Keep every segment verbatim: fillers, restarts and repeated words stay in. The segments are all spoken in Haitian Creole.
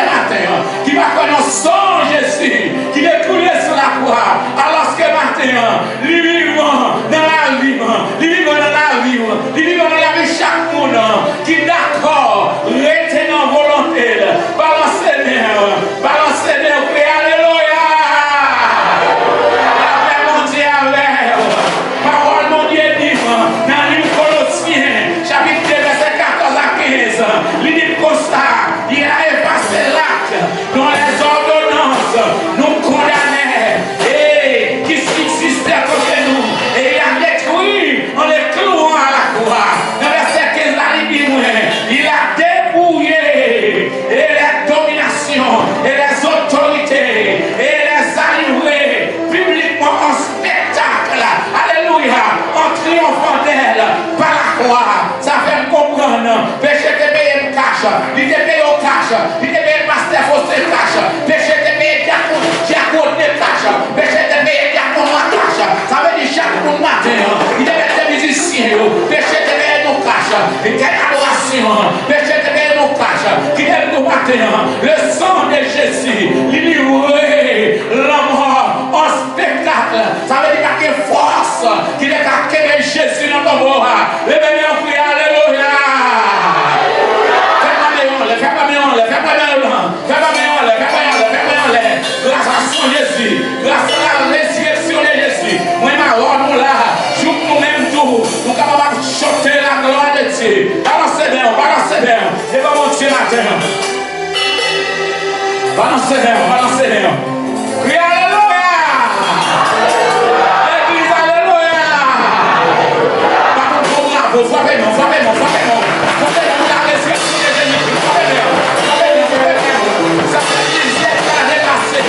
maten an, ki pa kwè nan san Jezi ki te koule sou lakwa, alòske maten an, li vivan nan lavi m, li vivan nan lavi w, li vivan nan lavi chak moun ki dakò rete nan volonte l. Balanse men w, balanse men w, kriye alelouya! Lapè Bondye avè w. Pawòl Bondye di m nan liv Kolosyen, chapit de, vèsè katòz a kenz, li di m konsa, il a effacé l'acte dont les ordonnances nous condamnaient et qui subsistait contre nous, et il a détruit en le clouant à la croix. Nan vèsè kenz la, li di mwen, il a dépouillé et les dominations et les autorités et les a livrés publiquement en spectacle, alelouya, en triomphant d'elle par la croix. Sa fè m konprann, peche te peye m kach, li te peye w kach, li te peye pastè Faustin kach, peche te peye dyakon, dyakon de kach, peche te peye dyakon an kach. Sa vle di chak moun maten an, li te mèt te mizisyen yo, peche te peye nou kach, li te adorasyon an, peche te peye nou kach. Kite m di w maten an, le sang de Jésus, li livre lanmò an spektak. Sa vle di pa gen fòs ki te ka kenbe Jezi nan tonbo a. Leve men w, kriye alelouya. Fè bra men w anlè, fè bra men w anlè, fè bra men w anlè, fè bra men w anlè, fè bra men w anlè, fè bra men w anlè. Gras a san Jezi, gras a la rezireksyon de Jezi. Mwen mawon nou la, jouk nou menm tou, nou kapab ap chante la glwa de Dye. Balanse men w, balanse men w devan Bondye maten an. Balanse men w, balanse men w. Kriye alelouya! Legliz, alelouya! Bat yon gwo bravo, frape men w, frape men w, frape men w. Frape men w pou la rezireksyon de Jezikri. Frape men w, frape men w, frape men w. Sa fè plizyè lane pase,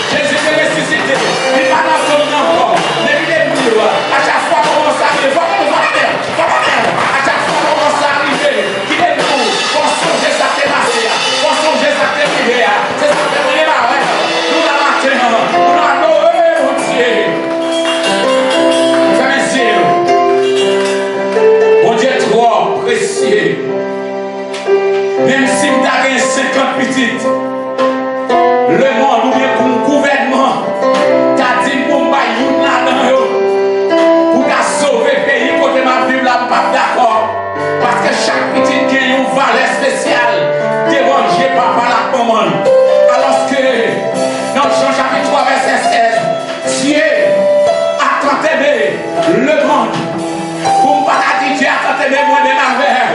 Jezi te resisite. Li pa nan zòn nan ankò. Men li te di w, a chak fwa w kòmanse a rive, frape men w, frape men w. A chak fwa w kòmanse a rive, kite m di w, fò w sonje sa k te pase a, fò w sonje sa k te rive a. Se sa k fè mwen menm avè w, nou la maten an, pou n adore Bondye. Fèmen zye w. Bondye twò presye. Menm si m ta gen senkant pitit, lemonn oubyen pou yon gouvènman ta di m pou m bay youn ladan yo pou ta sove peyi kote m ap viv la, m p ap dakò. Paske chak pitit gen yon valè espesyal devan je papa l ak manman l. Alòske, nan Jan chapit twa vèsè sèz, Dye a tant aimé le monde. Pou m pa ta di Dye a tant aimé mwen menm avè w,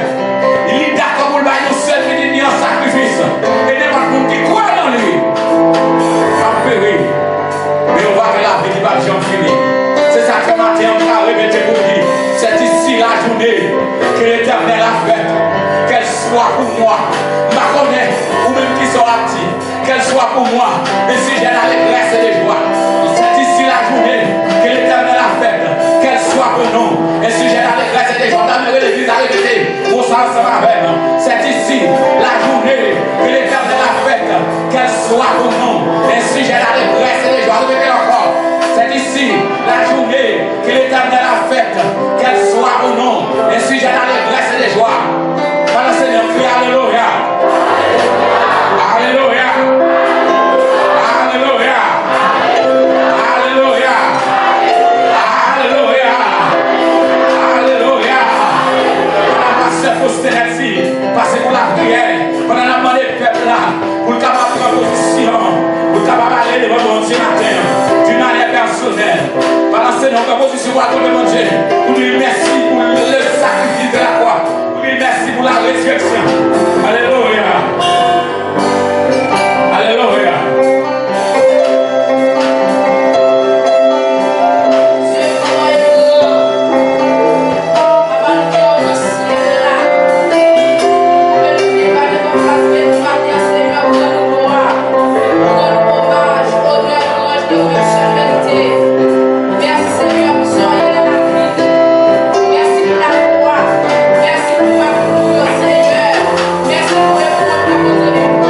li dakò pou l bay yon sèl pitit li an sakrifis. E nenpòt moun ki kwè nan li p ap peri, men yo va gen lavi ki p ap janm fini. Se sa k fè maten an m ta repete pou di, c'est ici la journée que l'Éternel a faite, qu'elle soit pour moi. M pa konnen ou menm kisa w ap di. Qu'elle soit pour moi un sujet d'allégresse et de joie. C'est ici la journée que l'Éternel a faite, qu'elle soit pour nous un sujet d'allégresse et de joie. Tann mwen legliz la repete mo sa ansanm avè m. C'est ici la journée que l'Éternel a faite, qu'elle soit pour nous un sujet d'allégresse et de joie. Repete l ankò. C'est ici la journée que l'Éternel a faite, qu'elle soit pour nous un sujet d'allégresse et de joie. Balanse men w, kriye alelouya. Alelouya. Alelouya. Alelouya. Alelouya. Alelouya. Pandan pastè Faustin ap di, pase pou lapriyè, pandan n ap mande pèp la pou l kapab pran pozisyon, pou l kapab ale devan Bondye maten an, d'une manière personnelle. Balanse men w, pran pozisyon pou adore Bondye, pou di l mèsi pou le sacrifice de la croix. Wi, mèsi pou la rezireksyon. Alelouya. Alelouya. Mèsi, Senyè, pou soyè la lavi. Mèsi pou lakwa. Mèsi pou makou yo, Senyè. Mèsi pou reponn la, Bondye.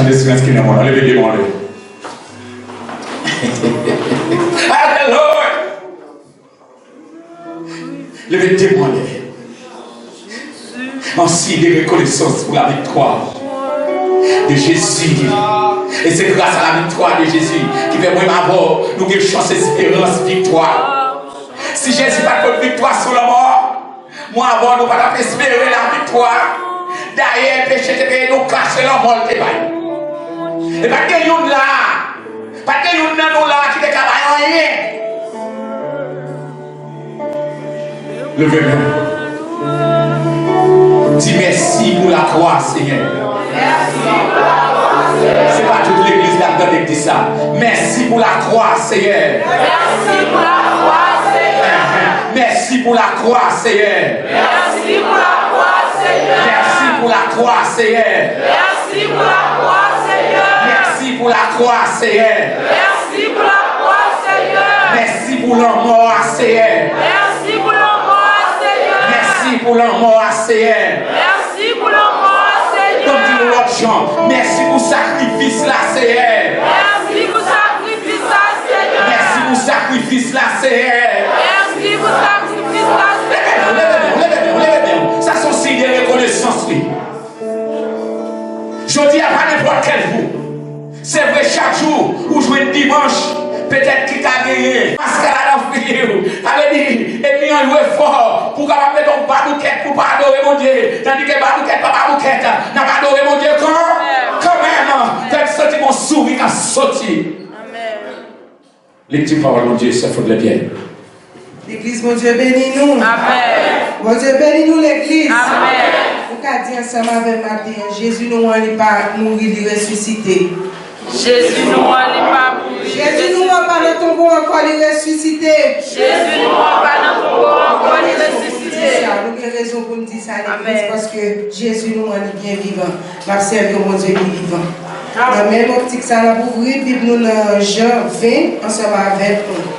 Lespri ki nan mwen, leve de mwen, leve. Alelouya! Leve de mwen, leve. An siy de rekonesans pou laviktwa de Jezi. E se gras a laviktwa de Jezi ki fè mwen avè w, nou gen chans esperans viktwa. Si Jezi pa t pot viktwa sou lanmò, mwen avè w, nou pa t ap espere laviktwa. Dayè, peche te peye nou ka, se lanmò l te bay. E pa t gen youn la, pa t gen youn nan nou la ki te ka bay anyen. Leve men. Di mèsi pou lakwa, Senyè. Se pa tout legliz la k tande k di sa. Mèsi pou lakwa, Senyè. Mèsi pou lakwa, Senyè. Mèsi pou lakwa, Senyè. Mèsi pou lakwa, Senyè. Mèsi pou lakwa, Senyè. Mèsi pou lakwa, Senyè. Mèsi pou lakwa, Senyè. Mèsi pou lakwa, Senyè. Mèsi pou lanmò a, Senyè. Mèsi pou lanmò a, Senyè. Mèsi pou lanmò a, Senyè. Mèsi pou lanmò a, Senyè. Ban m di nou lòt jan. Mèsi pou sakrifis la, Senyè. Mèsi pou sakrifis la, Senyè. Mèsi pou sakrifis la, Senyè. Mèsi pou sakrifis la, Senyè. Leve men w, leve men w, leve men w, leve men w. Sa se yon siy de rekonesans, wi. Jodi a, pa nenpòt kèl jou. Se vre, chak jou ou jwenn dimanch, petèt ki ka genyen maskarad an figi w. Sa vle di, enmi an jwe fò pou w kapab mete yon badoukèt pou w pa adore Bondye. Tandike badoukèt pa badoukèt, n ap adore Bondye kan, kanmenm. Fè m santi gon souri k ap soti. Lekti pawòl Bondye, sè Fodlè Pyè. Legliz, Bondye beni nou. Amèn. Bondye beni nou, legliz. Amèn. Ou ka di ansanm avè m maten an, Jezi nou an, li pa mouri, li resisite. Jezi nou an, li pa mouri, li resisite. Jezi nou an pa nan tonbo ankò, li resisite. Jezi nou an pa nan tonbo ankò, li resisite. Sa, nou gen rezon pou n di sa, legliz, paske Jezi nou an, li byen vivan. N ap sèvi yon Bondye ki vivan. Nan menm optik sa, n ap ouvri Bib nou nan Jan ven, ansanm avèk nou.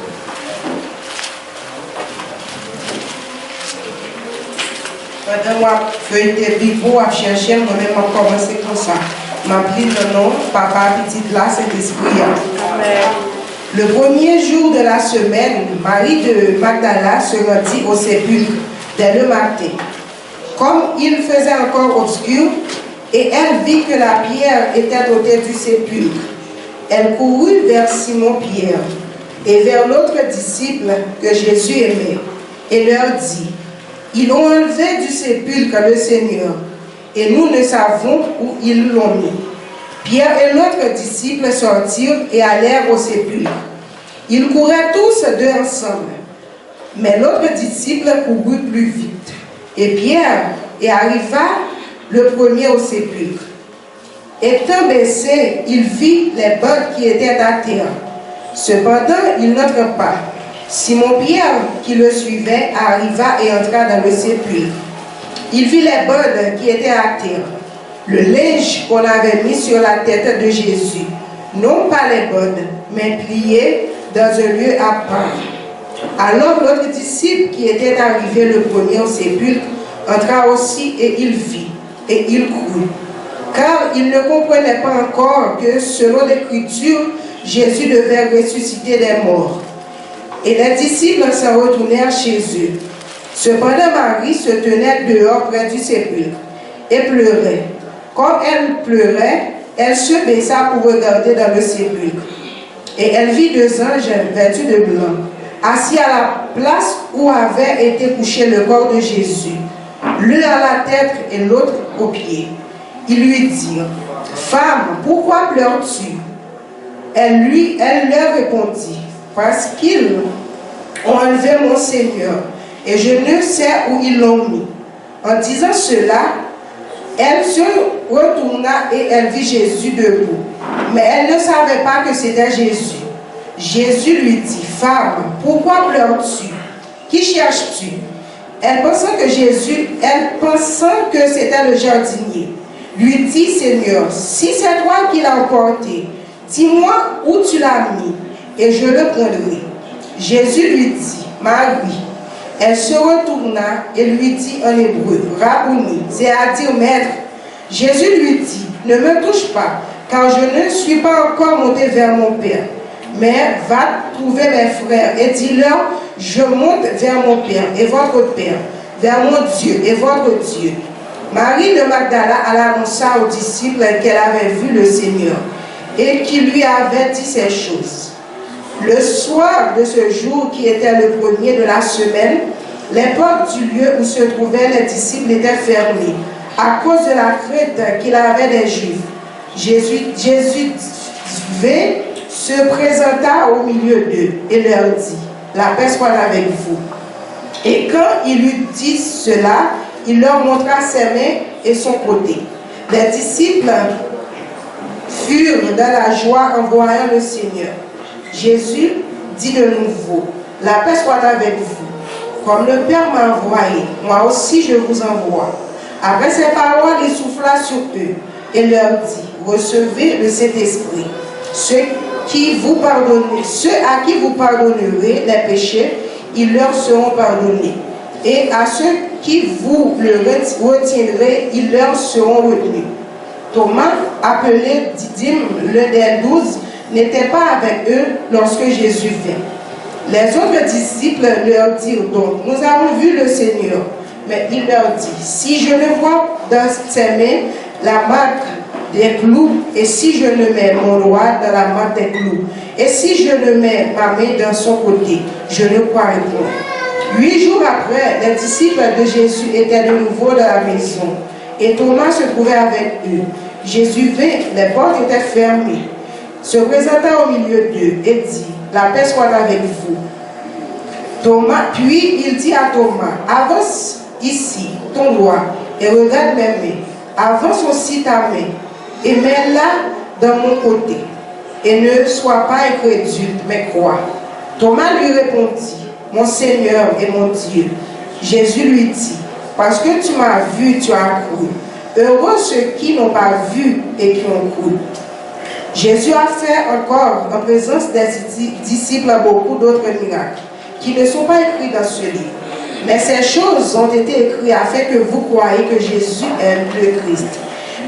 Pandan w ap feyte Bib ou, w ap chèche l, mwen menm, m ap kòmanse konsa. M ap li nan non Papa, Pitit la, Sentespri a. Amèn. Le premier jour de la semaine, Marie de Magdala se rendit au sépulcre dès le matin, comme il faisait encore obscur, et elle vit que la pierre était ôtée du sépulcre. Elle courut vers Simon-Pierre et vers l'autre disciple que Jésus aimait, et leur dit, ils ont enlevé du sépulcre le Seigneur, et nous ne savons où ils l'ont mis. Pierre et l'autre disciple sortirent et allèrent au sépulcre. Ils couraient tous deux ensemble. Mais l'autre disciple courut plus vite, et Pierre, et arriva le premier au sépulcre. Étant baissé, il vit les bandes qui étaient à terre. Cependant, il n'entra pas. Simon Pierre, qui le suivait, arriva et entra dans le sépulcre. Il vit les bandes qui étaient à terre, le linge qu'on avait mis sur la tête de Jésus, non pas les bandes, mais plié dans un lieu à part. Alors l'autre disciple qui était arrivé le premier au sépulcre entra aussi et il vit, et il crut, car il ne comprenait pas encore que, selon l'Écriture, Jésus devait ressusciter des morts. Et les disciples s'en retournèrent chez eux. Cependant, Marie se tenait dehors près du sépulcre et pleurait. Comme elle pleurait, elle se baissa pour regarder dans le sépulcre. Et elle vit deux anges vêtus de blanc, assis à la place où avait été couché le corps de Jésus, l'un à la tête et l'autre aux pieds. Ils lui dirent, femme, pourquoi pleures-tu ? Elle lui, elle leur répondit, parce qu'ils ont enlevé mon Seigneur, et je ne sais où ils l'ont mis. En disant cela, elle se retourna et elle vit Jésus debout. Mais elle ne savait pas que c'était Jésus. Jésus lui dit, femme, pourquoi pleures-tu ? Qui cherches-tu ? Elle pensant que Jésus, elle pensant que c'était le jardinier, lui dit, Seigneur, si c'est toi qui l'as emporté, dis-moi où tu l'as mis, et je le prendrai. Jésus lui dit, Marie. Elle se retourna et lui dit en hébreu, Rabouni, c'est-à-dire Maître. Jésus lui dit, ne me touche pas, car je ne suis pas encore monté vers mon Père, mais va trouver mes frères et dis-leur, je monte vers mon Père et votre Père, vers mon Dieu et votre Dieu. Marie de Magdala alla annoncer aux disciples qu'elle avait vu le Seigneur et qu'il lui avait dit ces choses. Le soir de ce jour qui était le premier de la semaine, les portes du lieu où se trouvaient les disciples étaient fermées à cause de la crainte qu'il avait des Juifs. Jésus, Jésus vint, se présenta au milieu d'eux et leur dit, la paix soit avec vous. Et quand il eut dit cela, il leur montra ses mains et son côté. Les disciples furent dans la joie en voyant le Seigneur. Jésus dit de nouveau, la paix soit avec vous. Comme le Père m'a envoyé, moi aussi je vous envoie. Après ces paroles, il souffla sur eux et leur dit, recevez le Saint-Esprit. Ceux qui vous pardonnez, ceux à qui vous pardonnerez les péchés, ils leur seront pardonnés. Et à ceux qui vous le retiendrez, ils leur seront retenus. Thomas, appelé Didyme, l'un des douze, n'était pas avec eux lorsque Jésus vint. Les autres disciples leur dirent donc, nous avons vu le Seigneur. Mais il leur dit, si je ne vois dans ses mains la marque des clous, et si je ne mets mon doigt dans la marque des clous, et si je ne mets ma main dans son côté, je ne croirai point. Huit jours après, les disciples de Jésus étaient de nouveau dans la maison, et Thomas se trouvait avec eux. Jésus vint, les portes étaient fermées, se présenta au milieu d'eux et dit, la paix soit avec vous. Thomas, puis il dit à Thomas, avance ici ton doigt et regarde mes mains. Avance aussi ta main et mets-la dans mon côté. Et ne sois pas incrédule, mais crois. Thomas lui répondit, mon Seigneur et mon Dieu. Jésus lui dit, parce que tu m'as vu, tu as cru. Heureux ceux qui n'ont pas vu et qui ont cru. Jésus a fait encore en présence des disciples beaucoup d'autres miracles qui ne sont pas écrits dans ce livre. Mais ces choses ont été écrites afin que vous croyez que Jésus est le Christ,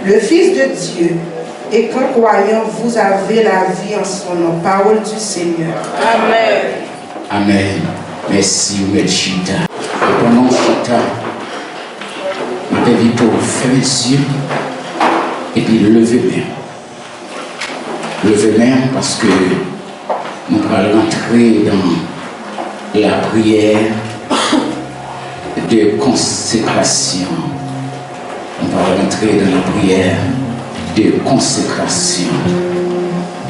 le Fils de Dieu, et qu'en croyant, vous avez la vie en son nom. Parole du Seigneur. Amen. Amen. Mèsi, ou mèt chita. E pandan w chita, m ap envite w fèmen zye epi leve men. Leve men w paske nou pral rantre dans la prière de consécration. Nou pral rantre dans la prière de consécration.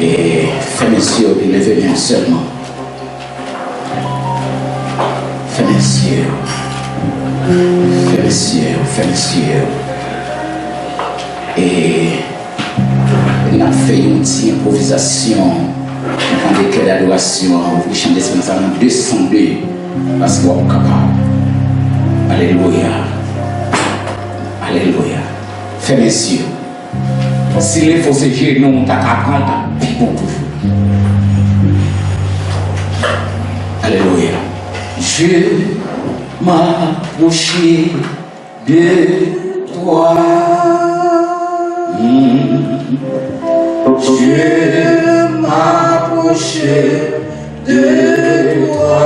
E fèmen zye w epi leve men w sèlman. Fèmen zye w. Fèmen zye w. Fèmen zye w. E n ap fè yon ti enpwovizasyon. N ap mande kè dadorasyon an, ouvri chan despri sa nan de san de, paske w ap kapab. Alelouya. Alelouya. Fèmen zye w. Si l fo se jenou w ta ka pran l, t ap pi bon toujou. Alelouya. Je m'approche de toi. Mm. Je m'approche de toi.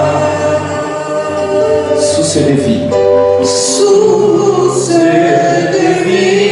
Source de vie. Source de vie.